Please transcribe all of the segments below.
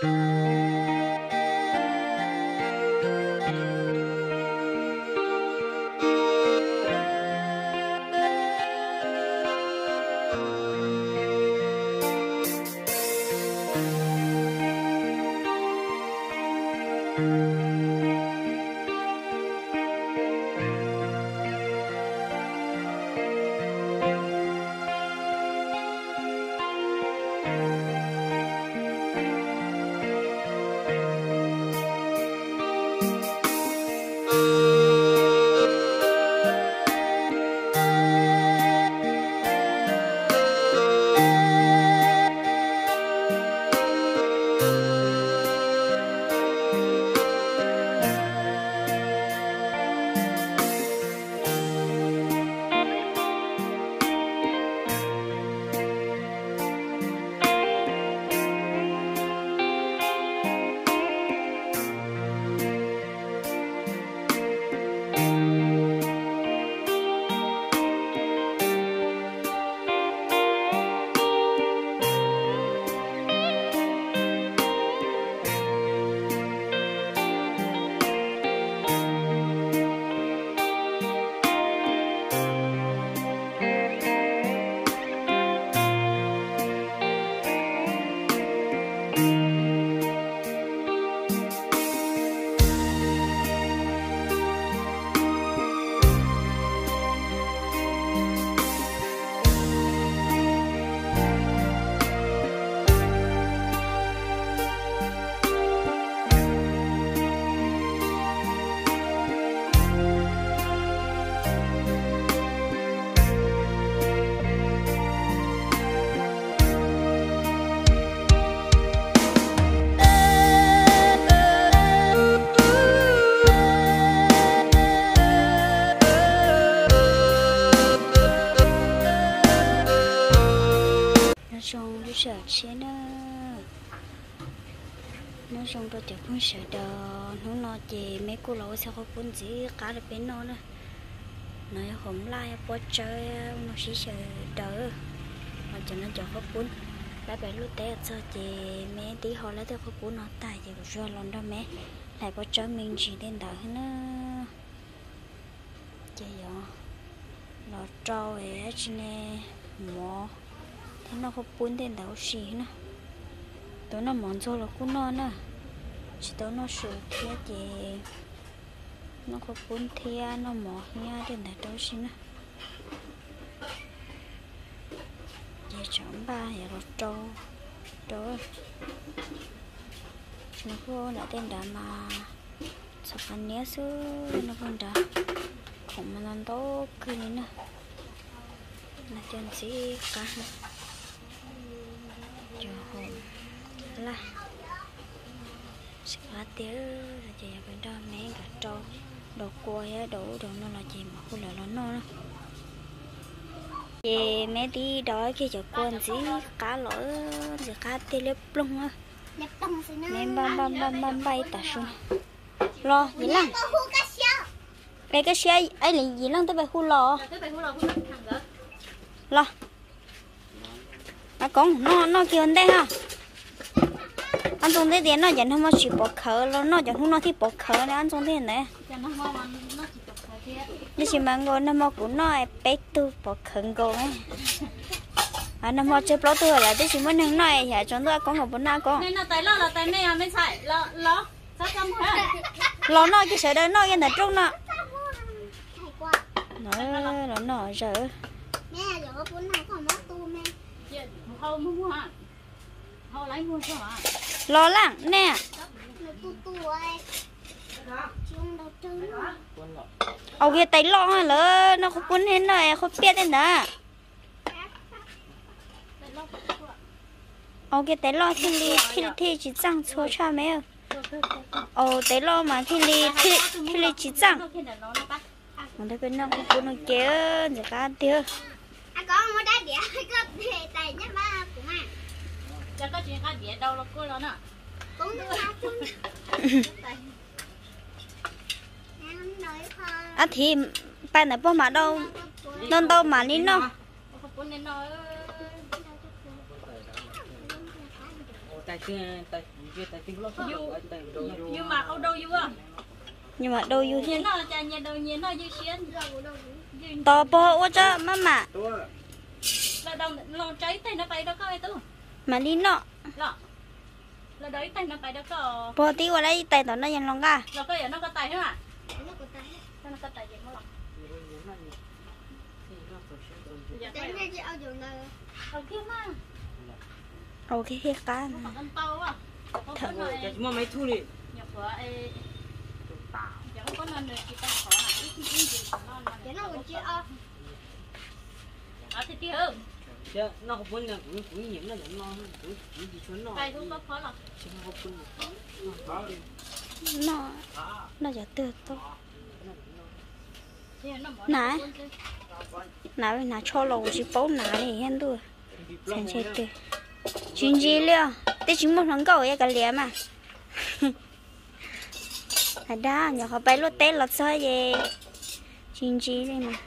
Nyob zoo lub sij hawm tshiab na. Nyob zoo rau cov phooj sawv daws, hnub no ces meb kuj los ua txhij qhuav pub ntxiv qab rau peb noj na. No yog hom laj pob tsawb no sib xyaw daws. Ho cov no cov qhuav pub, lab pem lub teb txog ces meb tib ho lab tej qhuav pub no tag ces kuv tsuas los nrog meb hlais pob tsawb me ntsis tej ntawd na. Ces yog los rau dab tsi ne, mov thiab noj qhuav pub tej ntawd ua si na. Tau noj mov ntxuag los kuj noj na, tsis tau noj su thiab ces noj qhuav pub thiab noj mov thiab tej ntawd rau ua si na. Ces tsam npaj yog los rau, rau no kuj lam tej nrad mas txhom qab niab xwb no kuj nrad, khoom mas ntau ntau kawg li na. No cov ntxiv qab, cov hom laj, tsis qab tiag no ces yog peb nrog meb nkawd rau daus kua thiab daus ub daus no los ces mam hu lawv los noj na. Ces meb tib daus kiag cov kua ntxiv qab los, ntxiv qab tiag liab ploog na. Meb npaj npaj npaj npaj npaj ib tas su. Los Yim Leej, es koj siab ib li Yim Leej twb pais hu los. Los, a koob noj noj kiag ua ntej ha. Ob ntxoog nteb tias noj cov nag hmo tsis pov khawv los noj cov hnub no thiaj pov khawv na ob ntxoog nteb ntawd. Tab sis mas nkaus nag hmo kuv noj peb tug pov khawv nkaus. Nag hmo tsawg plaub tug lawm tab sis muaj neeg noj yam tsaus ntuj a koob nkaus puas noj koob. Los noj kiag sawv daws noj kiag ntawm rooj no. Los noj zaws. Los Leej nej. Aus kiag tais loj lawm noj qhuav pub nej noj qhuav piaj tej ntawd. Aus kiag tais loj thiaj li, thiaj li tsis txaaj txhua tshaj me. Aus tais loj mas thiaj li, thiaj li tsis txaaj. Ntawd peb noj qhuav pub no ces ntxim qab tiag. Ab thiv, pais ntawm pog mam dau, ntau ntau mam li noj. Yus, yus mam au dau yus. Yus mam dau yus thiab. Nyias noj cas nyias daus, nyias noj ywj siab. Tos pog ua tso maj mam. Los daus, los tso ib tais no pais rau koj tub. Mam li noj. Los, los daus ib tais no pais rau koj. Pog tib ua lawm ib tais tom no yog los nqa. Los koj yuav noj koj tais thiab mas. Koj noj koj tais ces muab los. Au kiag qab. Noj, noj cov twg tau. Hnav, hnav, hnav tsho los kuv tsis paub hnav li thiab ntuj. Tsis ntsis li os, twb tsis muaj hluas nkauj, kav liam mas. Hais dab, nyuam qhuav pais luaj teb los txog ces tsis ntsis li mas.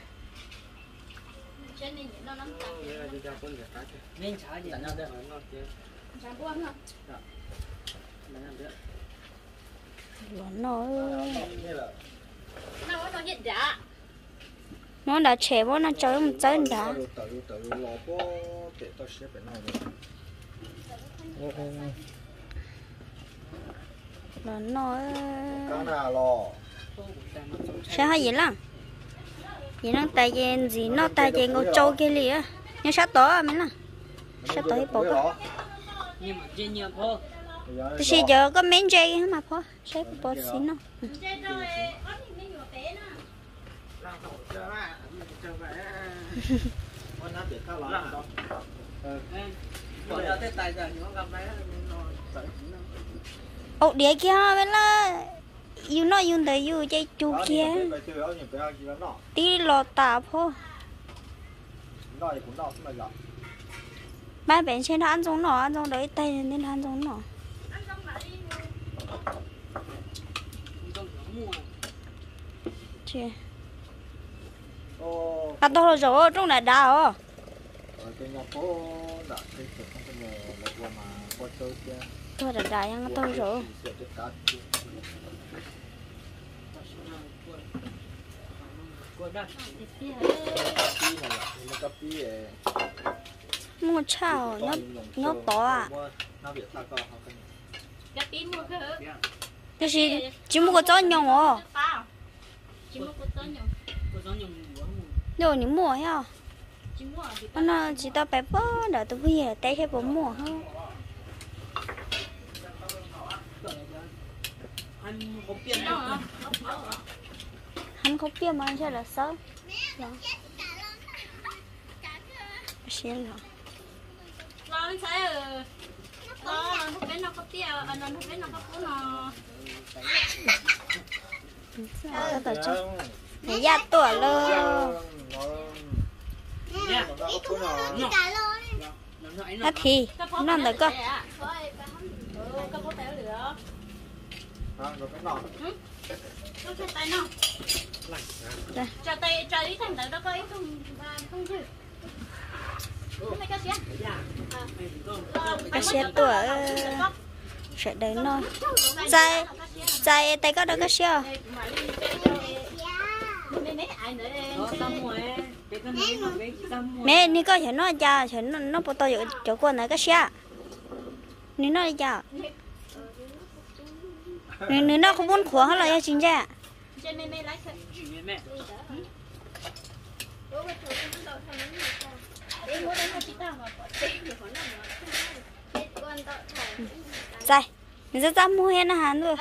Los noj, muab nrad tshem, muab no tso mus txawb nrad. Los noj. Saib ho Yim Leej, Yim Leej tais ces ntxim noj tag ces nkaus tsau kiag li. Nyob sab tod me Leej, sab tod ib pom koj. Tiam sis cov koj me ntse mas phob, saib puas pom txiv noj. Au diav kiag me Leej, yus noj yus ntawm yus ces cug kiag. Tib los tas phob. Pab pem ntshe nrog Ab Ntxoog noj, Ab Ntxoog daus ib tais nrog Ab Ntxoog noj. Qab tog los zaum rooj dav dav os. Tog dav dav yeej tog zaum. Muaj tshaj, nyob tod. Tab sis tsis muaj kua txob nyoos os. Yog nws muaj thiab. Hnub no tsis tau pais pab nram tus phooj ywg teb seb puas muaj. Hab khaub piaj mas ntshe lawv xawb. Yaj tuaj lawm. Ab Thiv, noj ntawm koj. Koj siab tuaj, sawv daws noj. Txais, txais tais koj rau koj siab. Me, nws koj xyov noj cas, xyov noj puas tau cov kua ntawd koj siab. Nws noj li cas? Nws noj qhov pub qhuav hab los yog tsis ntse? Txais, nws txaj txaj muag thiab na has ntuj.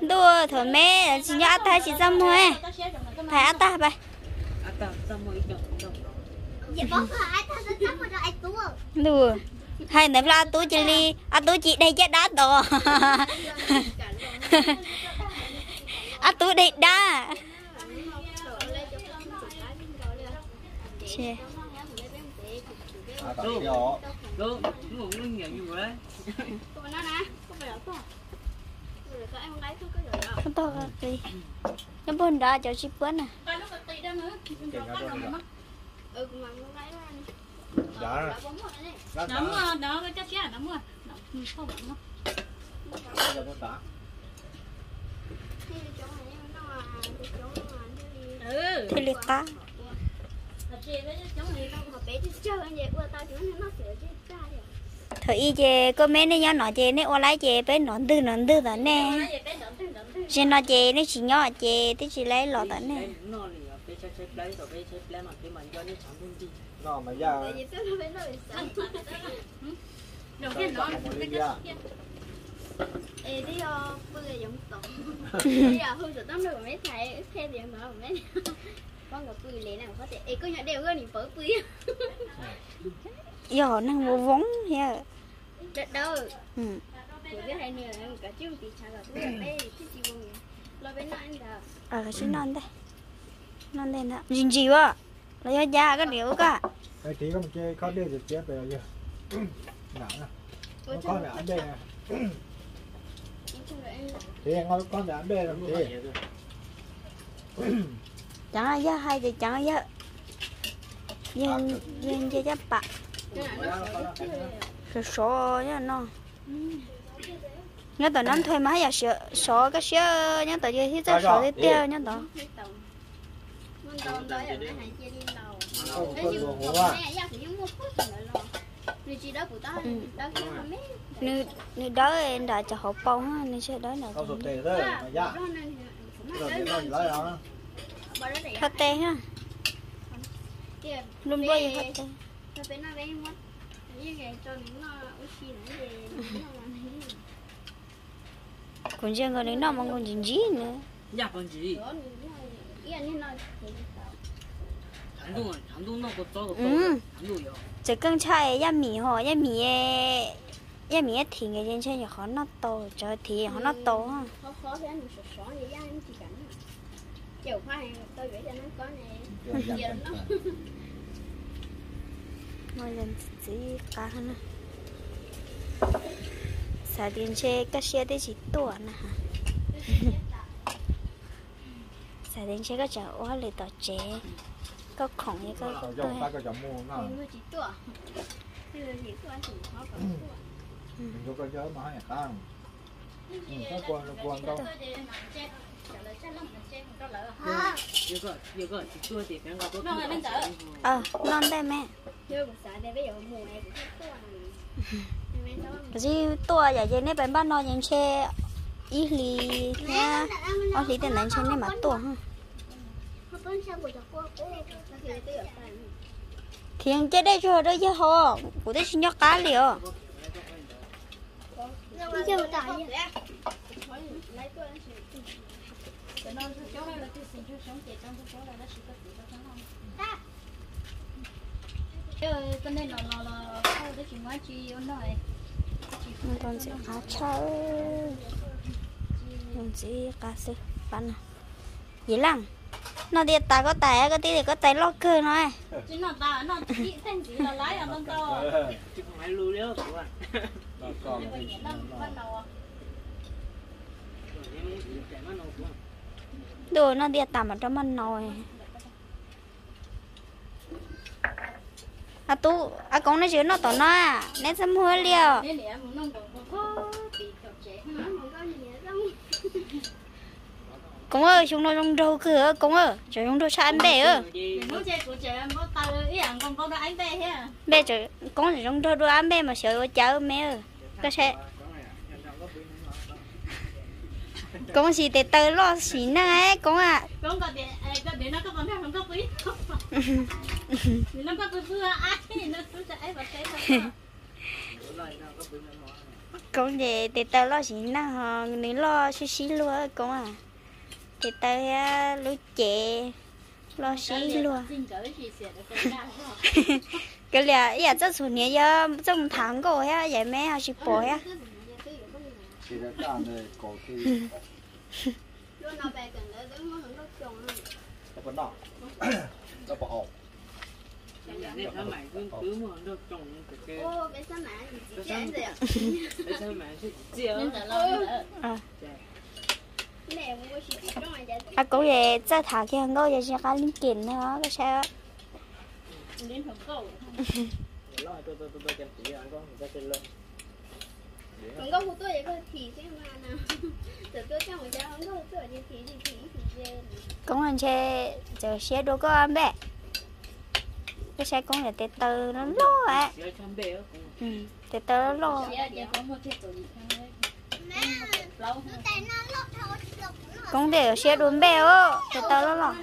Ntuj, thaum me tsis nyob ab tag tsis txaj muag. Hais ab tag pais. Ntuj, hais ntawd plab ab tub cia li, ab tub cia li deg caj dab tos. Ab tub deg dab. Nyob puag nrad cov tsis puab na. No muaj, no coj siab no muaj. Thiaj li qab. Thaum ub ces koj me nej nyob no ces nej ua laib ces peb nov ntwg nov ntwg tom nej. Tsis no ces nej tsis nyob ces twb tsis laib los tom nej. Yog neeg voo voo thiab. Koj tsis noj ntej, noj ntej ntag. Ntsis ntsis ua los yog cas koj niam ua koj. Ceev yawg hais ces ceev yawg, yawg nce caj pas. Sov sov nyob no. Nyob tom no nthuav mas haj yam sov kaj siab nyob tom, yog thiab txawj sov tiag tiag nyob tom. Nws dawb nram cov hauv paus, nws tsis dawb nram. Hov tes, npluaj npluaj yog hov tes. Kuv ntsia nkaus nws noj mas nkaus ntsis ntsis nws. Txawm keej tshaj yaj mim ho, yaj mim, yaj mim yaj thim nkawd ces ntshe nyuam qhuav noj tau, cov thim qhuav noj tau. Txiv qab, xav tias ntshe kaj siab twb tsis tuaj na. Xav tias ntshe koj tseem ua hauj lwm tom tsev, koj khoom es koj tuaj. Noj ntej me. Kuv tsis tuaj yam ces nej pais npaj no ces ntshe ib hlis thiab ob hlis tej ntawd ntshe nej mam tuaj. Khiav cia dej tsuag rau yawg haus, kuv twb tsis nco qab li os. Ntxim qab tshaj, ntxim qab xwb pab no. Yim Leej, noj ntiav tas koj tais, koj tib tias koj tais loj kawg no. Ntuj, noj ntiav tas mam rau maj nau. A tub, a Koob, neb tsis noj tom no, neb txaj muag li os. Koob, xyoo no zoo nraug kawg Koob, tseem zoo nraug tshaj Aib Npej. Npej, Koob tseem zoo nraug dua Aib Npej mas xyov ua cas me. Koj saib, Koob sis tes taw loj sim neej Koob. Koob ces tes taw loj sim neej ho nws loj sib sib luag Koob. Tes taw thiab lub cev loj sib luag. Kav liam, ib yam txoj txhua hniav yog txoj mus tham nkauj thiab yam me ho tsis pom thiab. A Koob es txawj tham kiag nkauj ces tsis qab li ces no koj saib. Koob ntshe txawm siab dua koj npe. Koj saib Koob tes taw loj loj. Tes taw loj loj. Koob tej siab dua npe os, tes taw loj loj.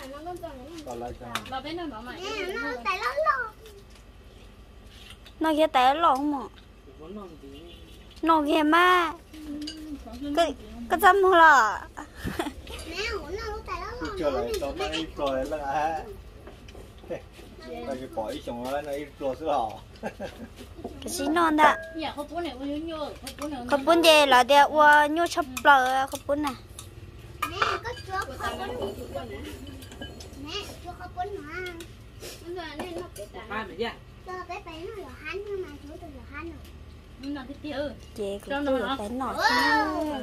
Noj kiag tais loj mos. Noj kiag mas. Koj txaj muag los? Koj tsis noj ntag. Qhov pub nce los tias ua nyuaj tshaj plaws qhov pub na. Ces kuv kuj yuav tais noj thiab.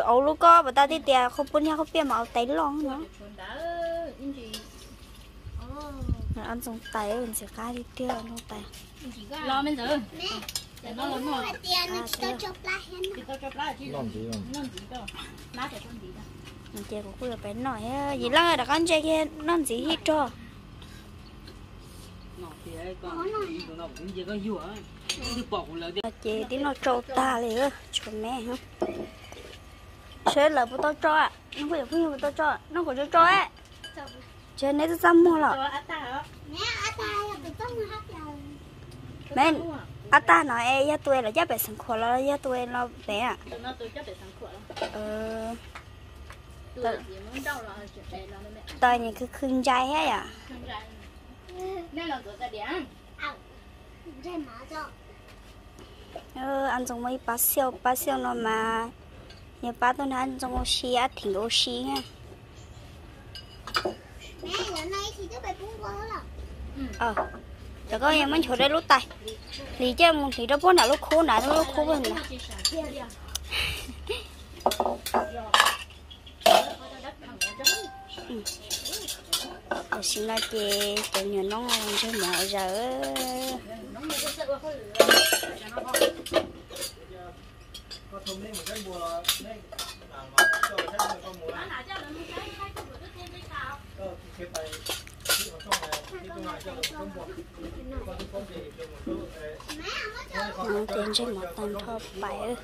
Auv lub koj puas tau tiag tias qhov pub niag qhov piaj mas auv tais loj no. Ob ntxoov tais ntxim qab tiag tiag no tais. Ces kuv kuj yuav pais noj thiab, Yim Leej rov qab ntse kiag noj ntxiv ib rog. Ces twb noj tsau tag li, tshuav me. Saib lawv puas tau tso, noj kuj yuav pheej puas tau tso, noj kuv tso tso. Tsis neb txaj txaj muag los? Me, ab tag no es yog tus es los caj pem Xeev Khuam los yog tus es los pem? Tau nyias khwv khwv ntsais thiab yom. Ab Ntxoog muaj ib pab xiauj, pab xiauj no mas yog pab tuaj nrog Ab Ntxoog ua si, ab theem ua si na. Cov koj yog muab nchuav rau lub tais, hliv coj mus hliv rau puag nram lub khub na, lub khub puag nrad. Tam sim no ces cov nyuam noob ntsej muag zaws. Ces ntsej muag tag nrho pais.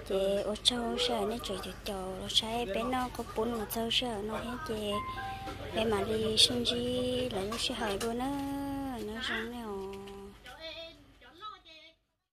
Ces ua tsaug sij hawm nej tseem caum caum los saib peb noj qhaub poob no txog sij hawm no thiab ces peb mam li sib ntsib lwm lub sij hawm dua na. Nyob zoo na.